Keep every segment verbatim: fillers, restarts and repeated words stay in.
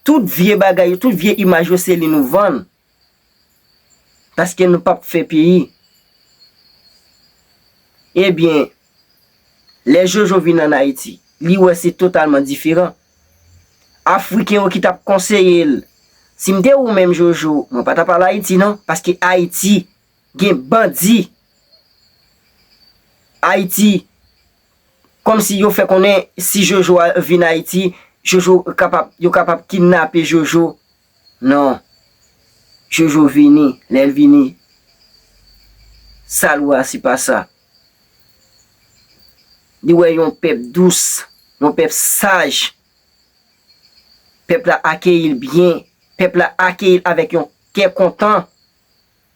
Tout vye bagay yo, tout vye imaj yo, se li nou vann. Paske nou p ap fè peyi. Ebyen, lè Jojo vin ann Ayiti, li wè se totalman diferan. Afriken yo ki t ap konseye l. Si m te ou menm, Jojo, mwen pa t ap al Ayiti non, paske Ayiti gen bandi. Ayiti, kòmsi yo fè konnen si Jojo a vin Ayiti, Jojo kapab, yo kapab kidnape Jojo. Non. Jojo vini, lè l vini, sa l wè a se pa sa. Li wè yon pèp dous, yon pèp saj. Pèp la akeyi l byen, pèp la akeyi l avèk yon kè kontan.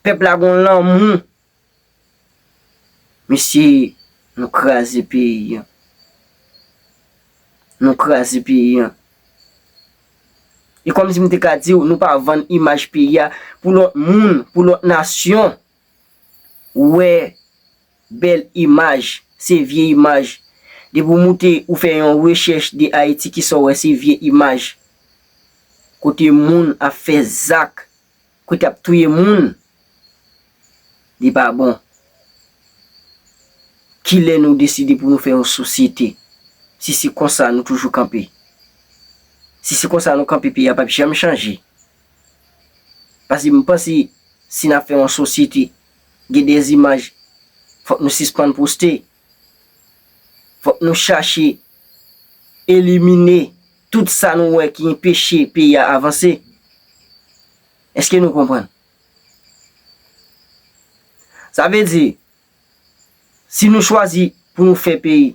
Pèp la gon lanmou. Mesye, nou kraze peyi a. Nou kraze peyi a. E kòmsi m te ka di w, nou pa vann imaj peyi a pou lòt moun, pou lòt nasyon wè bèl imaj, se vye imaj. Depi w moute, ou fè yon rechèch de Ayiti, kisa w wè, se vye imaj. Kote moun ap fè zak, kote ap touye moun, li pa bon. Kilè nou deside pou nou fè yon sosyete? Si se konsa nou toujou kanpe. Si se konsa nou kanpe, peyi a p ap janm chanje. Paske m panse, si n ap fè yon sosyete, gen de imaj, fòk nou sispann poste. Fòk nou chache elimine tout sa nou wè ki anpeche peyi a avanse. Èske nou konprann? Sa vle di, si nou chwazi pou nou fè peyi,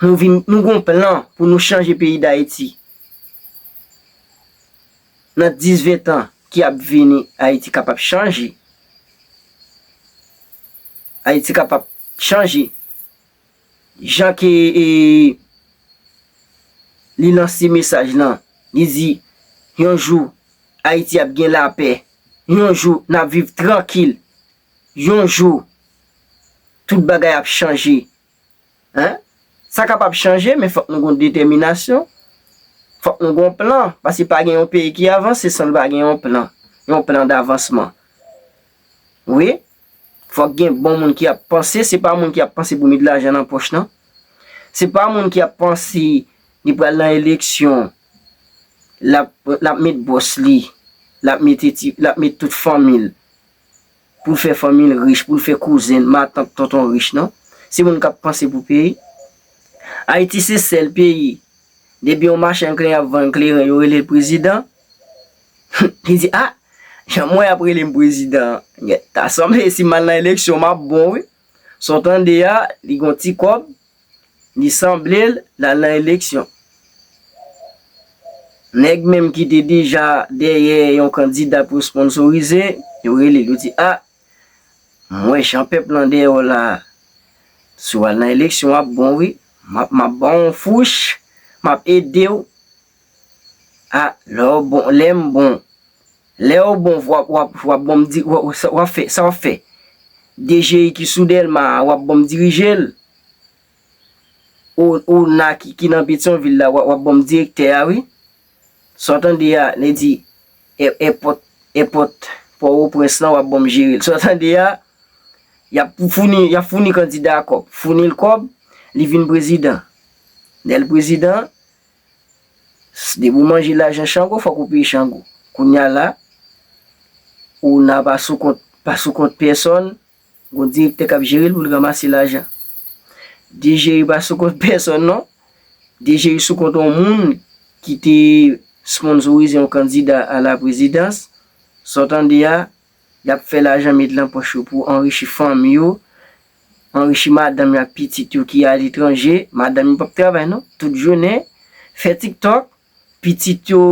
nou vin, nou gon plan pou nou chanje peyi Dayiti. Nan dis, ven tan ki ap vini, Ayiti kapab chanje. Ayiti kapab chanje. Jan ke, e, li lanse mesaj lan, li di, yon jou, Ayiti ap gen lapè. Yon jou, n ap viv trankil. Yon jou, tout bagay ap chanje. Hein? Sa kapab chanje, men fòk nou gon detèminasyon. Fòk nou gon plan, paske pa gen yon peyi ki avanse san l pa gen yon plan, yon plan d'avansman. Wi, fòk gen bon moun ki ap panse, se pa moun ki ap panse pou met lajan nan pòch, non. Se pa moun ki ap panse li pral nan eleksyon, l ap, l ap met bòs li, l ap mete ti, l ap met tout fanmi l, pou l fè fanmi l rich, pou l fè kouzen, matant, tonton rich, non. Se moun k ap panse pou peyi. Ayiti se sèl peyi, depi yon machann kleren ap vann kleren, yo rele l prezidan. Li di, a, jan m wè y ap rele m prezidan an, ta sanble si m al nan eleksyon, m ap bon, wi. Sa w tande a, li gon ti kòb, li sanble l, l al nan eleksyon. Nèg menm ki te deja dèyè yon kandida pou sponsorize, yo rele l, yo di, a, m wè jan pèp lan dèyè w la, si w al nan eleksyon, w ap bon, wi. M ap, m ap ba w yon fouch, m ap ede w. A, lè w bon, lè m bon, lè w bon, w ap, w ap, w ap ban m di, w ap, w ap fè, sa w ap fè? D G I ki sou Dèlma a, w ap ban m dirije l. O, ona ki, ki nan Petyonvil la, w ap, w ap ban m direktè a, wi. Sa w tande a, li di, è-, èpòt, èpòt Pòtoprens lan, w ap ban m jere l. Sa w tande a, y ap founi, y ap founi kandida a kòb. Founi l kòb, li vin prezidan. Lè l prezidan, s-, depi w manje lajan Chango, fòk ou peye Chango. Kounye a la, ona pa sou kont, pa sou kont pèsòn, gon direktè k ap jere l pou l ranmase lajan. D G I pa sou kont pèsòn, non. D G I sou kont yon moun ki te sponsorize yon kandida a la prezidans. Sa w tande a, y ap fè lajan met lan pòch yo pou anrichi fanmi yo, anrichi madanm yo ak pitit yo ki aletranje. Madanm yo p ap travay, non. Tout jounen, fè TikTok, pitit yo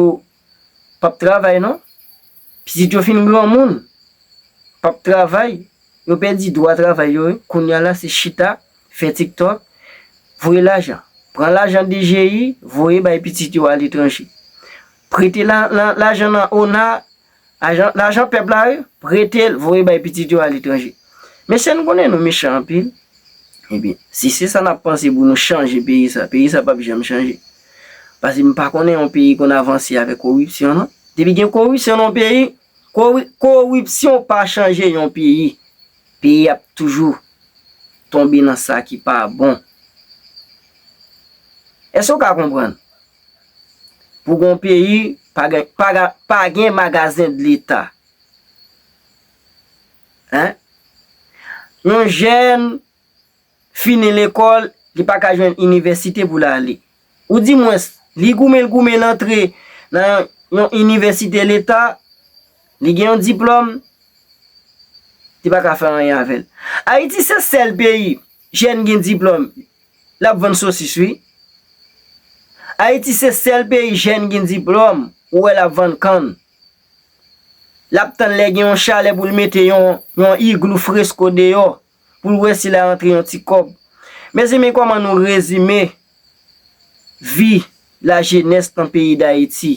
p ap travay, non. Pitit yo fin granmoun, p ap travay. Yo pèdi dwa travay yo, wi. Kounye a la, se chita, fè TikTok, voye lajan. Pran lajan D G I, voye bay pitit yo aletranje. Prete la, la, lajan nan ona, lajan, lajan pèp la, wi, prete l, voye bay pitit yo aletranje. Mesye, nou konnen nou mechan anpil. Ebyen, si se sa n ap panse pou nou chanje peyi sa, peyi sa p ap janm chanje. Paske m pa konnen yon peyi konn avanse avèk koripsyon, non. Depi gen koripsyon nan yon peyi, kori-, koripsyon pa chanje yon peyi. Peyi ap toujou tonbe nan sa ki pa bon. Èske w ka konprann? Pou gon peyi, pa gen, pa ga-, pa gen magazen de Leta. Hein? Yon jèn fini lekòl, li pa ka jwenn inivèsite pou l ale. Ou di mwens, li goumen, l goumen, l antre nan yon inivèsite Leta, li gen yon diplòm, li pa ka fè anyen avè l. Ayiti se sèl peyi, jèn gen diplòm, l ap vann sosis, wi. Ayiti se sèl peyi, jèn gen diplòm, ou wè l ap vann kann. L ap tann lè gen yon chalè pou l mete yon, yon iglou fresko deyò, pou l wè si l a antre yon ti kòb. Mezanmi, kòman nou rezime vi lajenès nan peyi Dayiti?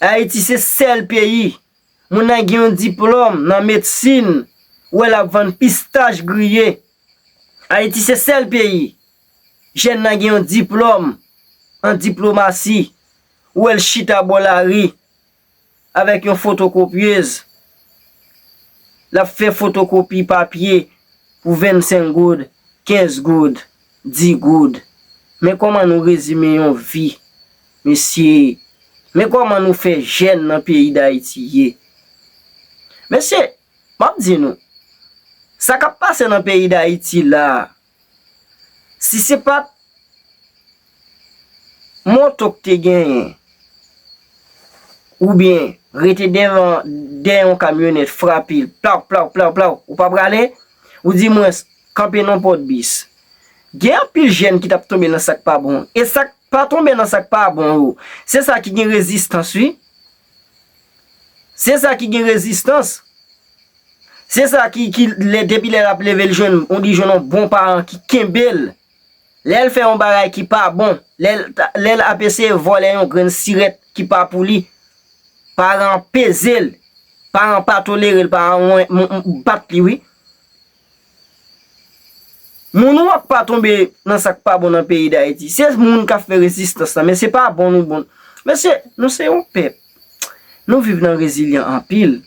Ayiti se sèl peyi, moun nan gen yon diplòm nan medsin, ou wè l ap vann pistach griye. Ayiti se sèl peyi, jèn nan gen yon diplòm an diplomasi, ou wè l chita bò lari avèk yon fotokopyez. L ap fè fotokopi papye pou vennsenk goud, kenz goud, dis goud. Men kòman nou rezime yon vi, mesye. Men kòman nou fè jèn nan peyi Dayiti ye. Mesye, m ap di nou, sa k ap pase nan peyi Dayiti la, si se pa t moto k te genyen, oubyen rete devan, dèyè yon kamyonèt, frape l, plaw, plaw, plaw, plaw, ou pa prale, ou di mwens, kanpe nan pòt bis. Gen anpil jèn ki t ap tonbe nan sa k pa bon. E sa k pa tonbe nan sa k pa bon yo, se sa ki gen rezistans, wi. Se sa ki gen rezistans. Se sa ki, ki lè, depi lè l ap leve, l jwenn, ou li jwenn yon bon paran ki kenbe l. Lè l fè yon bagay ki pa bon, lè l ta, lè l ap eseye vòlè yon grenn sirèt ki pa pou li, paran an peze l, paran an pa tolere l, paran an m-, m-, bat li, wi. Moun w ap pa tonbe nan sa k pa bon nan peyi Dayiti. Se moun k ap fè rezistans lan, men se pa bon nou bon. Mesye, nou se yon pèp. Nou viv nan rezilyan anpil.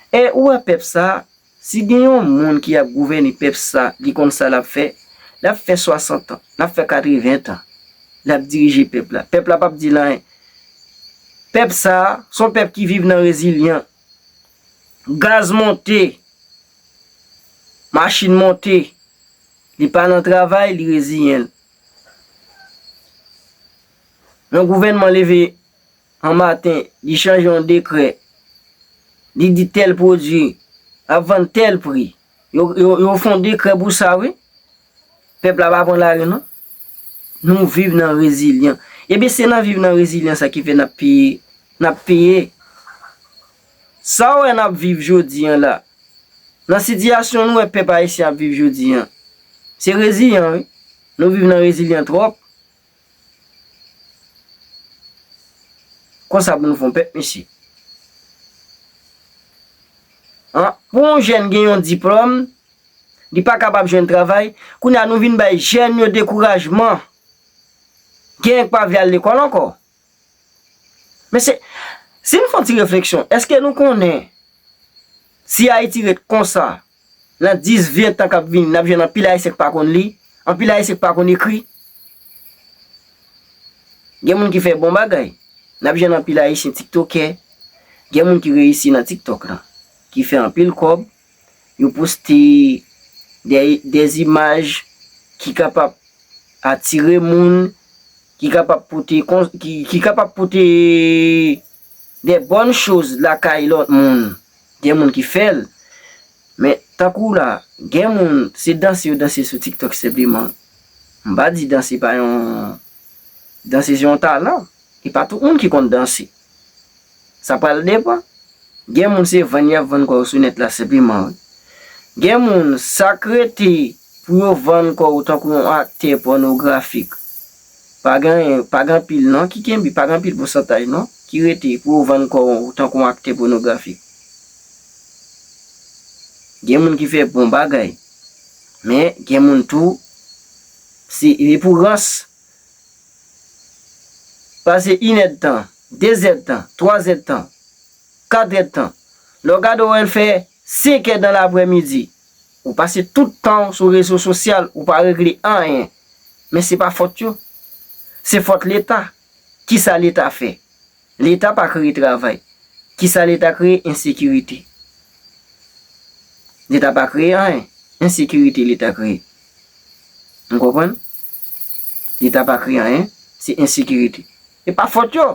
E ou wè pèp sa, si gen yon moun ki ap gouvène pèp sa, li konn sa l ap fè, l ap fè swasant an, l ap fè katreven an, l ap dirije pèp la. Pèp la p ap di l anyen. Pèp sa, se yon pèp ki viv nan rezilyan. Gaz monte, machin monte, li pa nan travay, li reziyen l. Yon gouvènman leve yon maten, li chanje yon dekrè, li di tèl pwodui ap vann tèl pri. Yo, yo, yo fè yon dekrè pou sa, wi. Pèp la pa pran lari, non. Nou viv nan rezilyan. Ebyen, se nan viv nan rezilyan sa ki fè n ap peye, n ap peye. Sa w wè n ap viv jodi an la, nan sitiyasyon nou wè pèp ayisyen ap viv jodi an, se rezilyan, wi. Nou viv nan rezilyan twòp. Konsa pou nou fè yon pèp, mesye. An, pou yon jèn gen yon diplòm, li pa kapab jwenn travay, kounye a nou vin bay jèn yo dekourajman. Gen k pa vle al lekòl ankò. Men se, si n fè yon ti refleksyon, èske nou konnen si Ayiti ret konsa, nan dis, ven tan k ap vini, n ap jwenn anpil Ayisyen k pa konn li, anpil Ayisyen k pa konn ekri? Gen moun ki fè bon bagay. N ap jwenn anpil Ayisyen tiktokè. Gen moun ki reyisi nan TikTok la, ki fè anpil kòb. Yo poste de, de imaj ki kapab atire moun, ki kapab pote kon-, ki, ki kapab pote de bòn choz lakay lòt moun. Gen moun ki fè l. Men, tankou la, gen moun, se danse yo danse sou TikTok senpleman. M pa di danse pa yon, danse se yon talan. E pa tout moun ki konn danse. Sa pral depann. Gen moun se vann y ap vann kò yo sou nèt la senpleman, wi. Gen moun, sa k rete pou yo vann kò yo tankou yon aktè pònografik. Pa gen, pa gen anpil non ki kenbe, pa gen anpil pousantaj non ki rete pou yo vann kò yo tankou yon aktè pònografik. Gen moun ki fè bon bagay. Men, gen moun tou, se, e pou rans, pase inèdtan, dezèdtan, twazèdtan, katrèdtan. Lè w gade, w wè l fè senkè dan laprèmidi. Ou pase tout tan w sou rezo sosyal, ou pa regle anyen. Men se pa fòt yo. Se fòt Leta. Kisa Leta fè? Leta pa kreye travay. Kisa Leta kreye? Ensekirite. Leta pa kreye anyen. Ensekirite Leta kreye. Ou konprann? Leta pa kreye anyen. Se ensekirite. E pa fòt yo.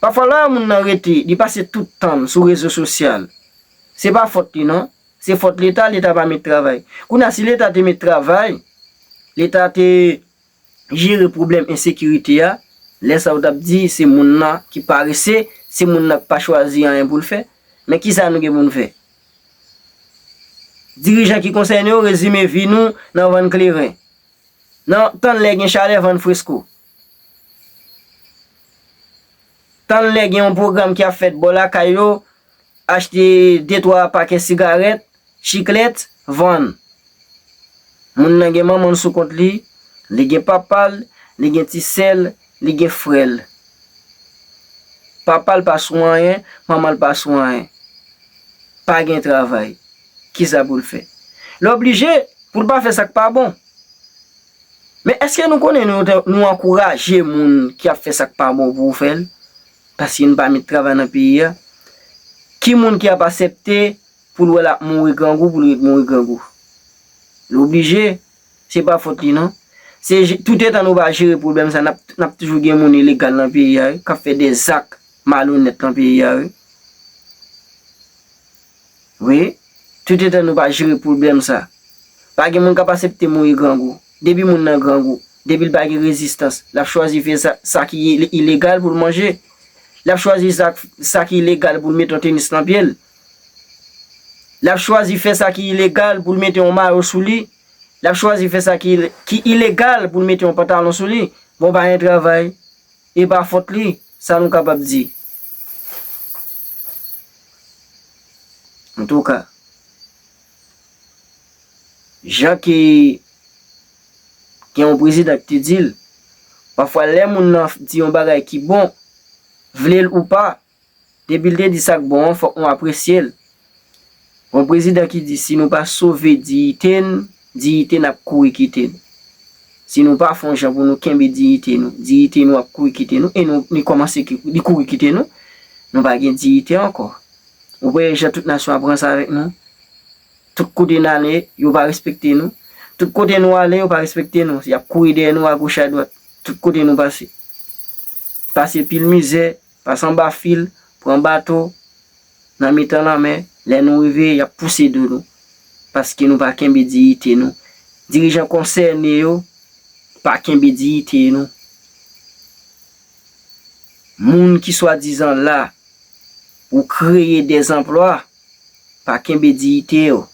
Pafwa, lè w wè moun nan rete, li pase tout tan l sou rezo sosyal. Se pa fòt li, non. Se fòt Leta, Leta pa met travay. Kounye a, si Leta te met travay, Leta te jere pwoblèm ensekirite a, lè sa a w t ap di se moun nan ki parese, se moun nan ki pa chwazi anyen pou l fè. Men kisa nou gen pou n fè? Dirijan ki konsène yo rezime vi nou nan vann kleren. Nan tann lè gen chalè, vann fresko. Tann lè gen yon pwogram ki ap fèt bò lakay yo, achte de twa pakè sigarèt, chiklèt, vann. Moun nan gen manman l sou kont li, li gen papa l, li gen ti sè l, li gen frè l. Papa l pa sou anyen, manman l pa sou anyen. Pa gen travay. Kisa pou l fè? L oblije pou l pa fè sa k pa bon. Men èske nou konnen nou, nou ankouraje moun ki ap fè sa k pa bon pou w fè l? Paske nou pa met travay nan peyi a. Ki moun ki ap aksepte pou l wè l ap mouri grangou, pou l ret mouri grangou? L oblije. Se pa fòt li, non. Se je-, toutetan nou pa jere pwoblèm sa, n ap, n ap toujou gen moun ilegal nan peyi a, wi, k ap fè de zak malonèt nan peyi a, wi. Wi, toutetan nou pa jere pwoblèm sa, pa gen moun k ap aksepte mouri grangou. Depi moun nan grangou, depi l pa gen rezistans, l ap chwazi fè sa, sa ki ile-, ilegal pou l manje. L ap chwazi sa, sa ki ilegal pou l mete yon tenis nan pye l. L ap chwazi fè sa ki ilegal pou l mete yon mayo sou li. L ap chwazi fè sa ki, ki ilegal pou l mete yon pantalon sou li. Bon, pa gen travay. E pa fòt li, sa nou kapab di. Antouka, jan ke gen yon prezidan ki te di l, pafwa lè moun nan di yon bagay ki bon, vle l ou pa, depi l te di sa k bon an, fòk nou apresye l. Yon prezidan ki di, si nou pa sove diyite n, diyite n ap kouri kite n. Si nou pa fè yon jan pou nou kenbe diyite nou, diyite nou ap kouri kite nou, e nou, li kòmanse ki, li kouri kite nou, nou pa gen diyite ankò. Ou wè jan tout nasyon ap ranse avèk nou? Tout kote n ale, yo pa respekte nou. Tout kote nou ale, yo pa respekte nou. Y ap kouri dèyè nou agoch adwat. Tout kote nou pase. Pase pil mizè, pase anba fil, pran bato, nan mitan lanmè, lè nou rive, y ap pouse do nou. Paske nou pa kenbe diyite nou. Dirijan konsène yo pa kenbe diyite nou. Moun ki swadizan la pou kreye dèzanplwa, pa kenbe diyite yo.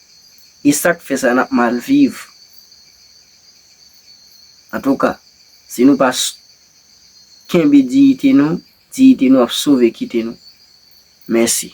E sa k fè sa n ap mal viv. Antouka, si nou pa s-, kenbe diyite nou, diyite nou ap sove kite nou. Mèsi.